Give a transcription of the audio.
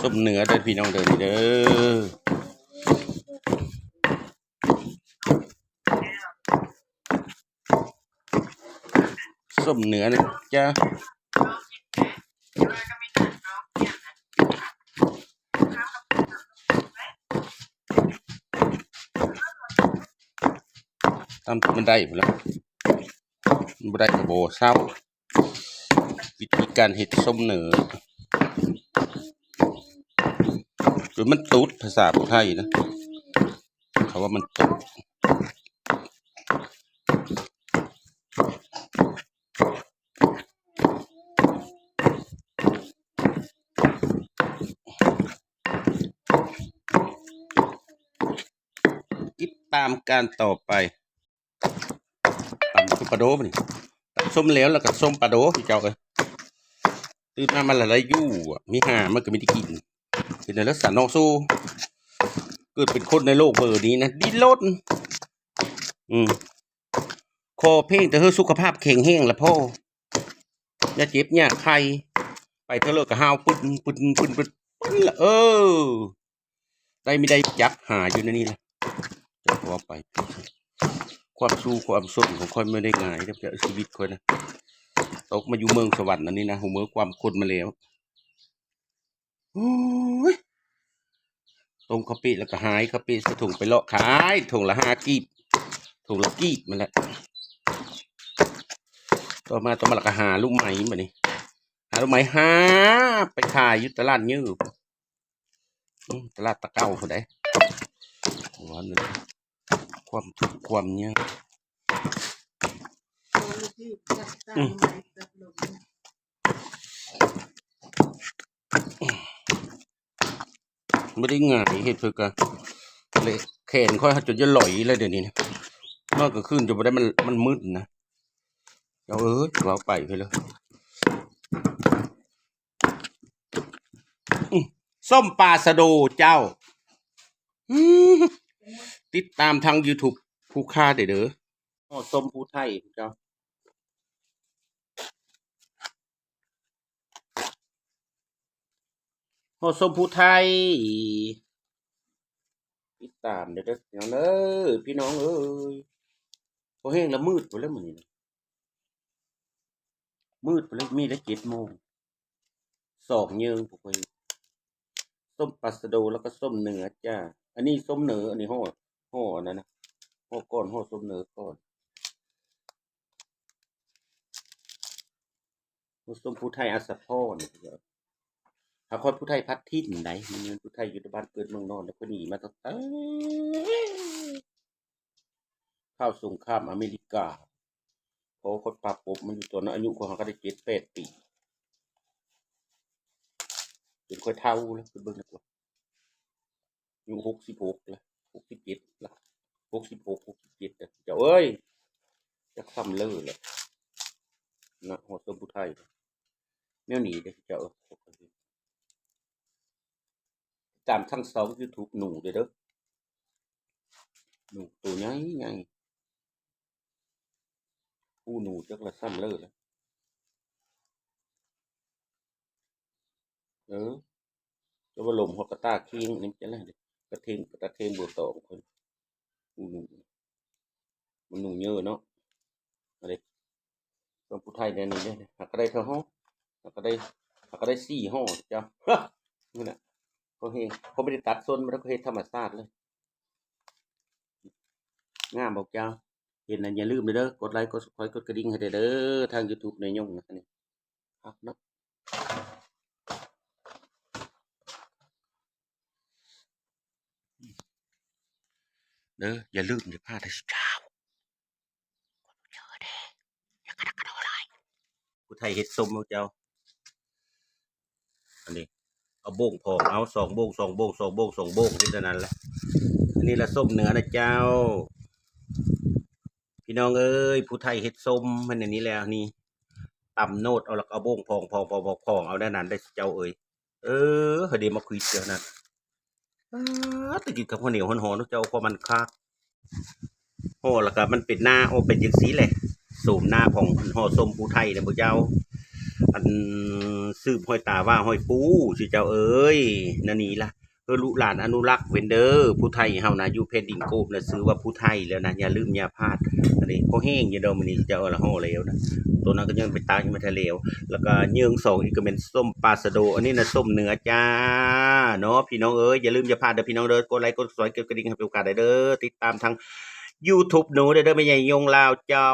ສົ້ມເນື້ອເດີພີ່ນ້ອງເດີ ນີ້ເດີ ສົ້ມເນື້ອນະຈ໊ະ ຕຳມັນໄດ້ພຸ້ນລະ ມັນບໍ່ໄດ້ກໍບໍ່ເຊົາ. ວິທີການເຮັດສົ້ມເນື້ອ ຈົນມັນຕຸດ ພາສາຜູ້ໄທນະ ເຂົາວ່າມັນຕຸດ. ຕິດຕາມການຕໍ່ໄປ. ຕຳສົ້ມປາໂດບາດນີ້ ຕຳສົ້ມແລ້ວ ແລ້ວກໍສົ້ມປາໂດ ເຈົ້າເອີຍ. ຕື່ນມາມັນລະໄດ້ຢູ່ ມີຫາມັນກໍມີໄດ້ກິນ. ເຮັດແນວໃດຊະເນາະ ສູ້ ເກີດເປັນຄົນໃນໂລກເບີນີ້ນະ ດີ້ນລົນ. ອືມ ຂໍພຽງແຕ່ເຮົາສຸຂະພາບແຂງແຮງລະພໍ ຢ່າເຈັບຢ່າໄຂ້ ໄປເທື່ອເລີກກໍຫ້າວປຶ້ນໆໆໆ ເອີ. ໄດ້ມີໄດ້ຈັບຫາຢູ່ໃນນີ້ແຫຼະ ຈະເວົ້າໄປ ຄວາມສູ້ຄວາມຊົນຂອງຂ້ອຍບໍ່ໄດ້ງ່າຍເດີ ຊີວິດຂ້ອຍນະ ຕົກມາຢູ່ເມືອງສະຫວັນອັນນີ້ນະ ຫົວເມືອຄວາມຄົນມາແລ້ວ. ໂອ້ຍ ຕົ້ມເຂົ້າເປະແລ້ວກໍຫາຍ ເຂົ້າເປະໃສ່ຖົງໄປເລາະຂາຍ ຖົງລະຫ້າກີບ ຖົງລະກີບນັ້ນແຫຼະ. ຕໍ່ມາ ຕໍ່ມາແລ້ວກໍຫາລູກໄມ້ບາດນີ້ ຫາລູກໄມ້ຫາໄປຂາຍຢູ່ຕະຫຼາດເຍີ ອືມ ຕະຫຼາດຕະເກົ່າພຸ້ນໃດ໋ ວ່ານັ້ນ ຄວາມທຸກຄວາມຍາກ ອືມ ບໍ່ໄດ້ງ່າຍ ເຮັດເພິ່ນກະ ແຂນຂ້ອຍຈົນຈະຫຼອຍແລ້ວດຽວນີ້ນະ ນອນກາງຄືນຈົນບໍ່ໄດ້ ມັນ ມັນມືດນະ ເຈົ້າເອີຍ ເວົ້າໄປເພິ່ນເລີຍ. ອືມ ສົ້ມປາຊະໂດເຈົ້າ ອືມ ຕິດຕາມທາງຢູທູບຜູ້ຄ້າໄດ້ເດີ ຫໍ່ສົ້ມຜູ້ໄທເຈົ້າ ຫໍ່ສົ້ມຜູ້ໄທ ຕິດຕາມເດີ ເດີ ພີ່ນ້ອງເອີຍ ພີ່ນ້ອງເອີຍ. ພໍແຮງລະມືດພຸ້ນແຫຼະມື້ນີ້ນະ ມືດພຸ້ນແຫຼະ ມີແຕ່ເຈັດໂມງ ສອງເຍິງ ພວກຂ້ອຍ ສົ້ມປາສະໂດ ແລ້ວກໍສົ້ມເນື້ອຈ້າ ອັນນີ້ສົ້ມເນື້ອ ອັນນີ້ຫໍ່ ຫໍ່ອັນນັ້ນນະ ຫໍ່ກ່ອນ ຫໍ່ສົ້ມເນື້ອກ່ອນ ສົ້ມຜູ້ໄທອັດສະພອນ ຫາຂ້ອຍຜູ້ໄທພັດຖິ່ນໃດ໋ ມັນແມ່ນຜູ້ໄທຢູ່ໃນບ້ານເກີດເມືອງນອນ ແລ້ວຂ້ອຍໜີມາຕັ້ງແຕ່ ຄາວສົງຄາມອາເມລິກາ ພໍຂ້ອຍປາປົບມາຢູ່ຕອນນັ້ນ ອາຍຸຂ້ອຍຫາກໍໄດ້ເຈັດແປດປີ ຈົນຂ້ອຍເຖົ້າແລ້ວ ໄປເບິ່ງດີກວ່າ ອາຍຸຫົກສິບຫົກແລ້ວ ຫົກສິບເຈັດແລ້ວ ຫົກສິບຫົກ ຫົກສິບເຈັດແລ້ວ ເຈົ້າເອີຍ ຈັກສ່ຳເລີແຫຼະນະ ຮອດສົມຜູ້ໄທ ແນວນີ້ເດ້ ເຈົ້າເອີຍ. ຕາມທັງສອງຢູທູບໜູເດີ ໜູໂຕໃຫຍ່ໆ ຜູ້ໜູຈັກລະຊ້ຳເລີແຫຼະ ເອີ ຈະວ່າລົມຮອດກະຕ່າຄີງນີ້ຈັ່ງໃດ ກະເທັງ ກະຕາເທັງບົວຕອງ ຜູ້ໜູ ມັນໜູເຍີເນາະ ອັນນີ້ ຕ້ອງຜູ້ໄທແນວນີ້ເດ້ ຫາກະໄດ້ເທົ່າເຮົາ ຫາກະໄດ້ ຫາກະໄດ້ສີ່ຫໍ່ເຈົ້າ ນີ້ນະ ເຂົາເຮັດ ເຂົາບໍ່ໄດ້ຕັດສົ້ນ ມັນເຂົາເຮັດທຳມະຊາດເລີຍ ງາມບໍ່ເຈົ້າ ເຫັນແລ້ວຢ່າລືມເດີ ກົດໄລ ກົດຊັບສະໄຄຣບ໌ ກົດກະດິ່ງໃຫ້ແດ່ເດີ ທາງຢູທູບນາຍົງນະ ຄັກເນາະ. ເດີ ຢ່າລືມ ຢ່າພາດເດີເຈົ້າ ກົດເຈີເດ້ ຢ່າກະດັກກະດໍຫຼາຍ ຜູ້ໄທເຮັດສົ້ມເຈົ້າ ອັນນີ້ ເອົາໂບງພອງ ເອົາສອງໂບງ ສອງໂບງ ສອງໂບງ ສອງໂບງ ເຮັດອັນນັ້ນແຫຼະ ອັນນີ້ລະສົ້ມເນື້ອນະເຈົ້າ ພີ່ນ້ອງເອີຍ ຜູ້ໄທເຮັດສົ້ມມັນອັນນີ້ແຫຼະ ນີ້ ຕຳໂນດເອົາ ແລ້ວກໍເອົາໂບງພອງ ພອງ ພອງ ພອງ ເອົາແນວນັ້ນໄດ໋ເຈົ້າເອີຍ ເອີ ເຮົາເດມາຄວິດເຈົ້ານັ້ນ ປາດ ໄດ້ກິນກັບເຂົ້າໜຽວຮ້ອນໆ ເຈົ້າ ຄວາມມັນຄັກ ຫໍ່ແລ້ວກໍມັນເປັນໜ້າ ໂອ ເປັນຈັ່ງຊີ້ແຫຼະ ໂສມໜ້າຂອງຫໍ່ສົ້ມຜູ້ໄທນະ ບໍ່ເຈົ້າ ອັນ ສືບຮອຍຕາຫວ້າຮອຍປູ່ ຊື່ເຈົ້າເອີຍ ແນວນີ້ລະ. ເອີ ລູກຫຼານອະນຸລັກເວັນເດີ ຜູ້ໄທເຮົານະ ຢູ່ແຜ່ນດິນໂກບນະ ຊື່ວ່າຜູ້ໄທແລ້ວນະ ຢ່າລືມຢ່າພາດ. ອັນນີ້ພໍແຫ້ງຢູ່ດອກ ມື້ນີ້ເຈົ້າເອີຍ ລະຫໍ່ແລ້ວນະ. ໂຕນັ້ນກໍຍັງໄປຕາກຍັງບໍ່ທັນແລ້ວ. ແລ້ວກໍເຍີ້ງສອງອີກກໍແມ່ນສົ້ມປາສະໂດ ອັນນີ້ນະ ສົ້ມເນື້ອຈ້າເນາະ ພີ່ນ້ອງເອີຍ. ຢ່າລືມຢ່າພາດເດີ້ ພີ່ນ້ອງເດີ ກົດໄລ ກົດແຊ ກົດກະດິ່ງໃຫ້ເປັນໂອກາດໄດ້ເດີ ຕິດຕາມທາງຢູທູບໜູໄດ້ເດີ ແມ່ໃຫຍ່ຍົງລາວເຈົ້າ.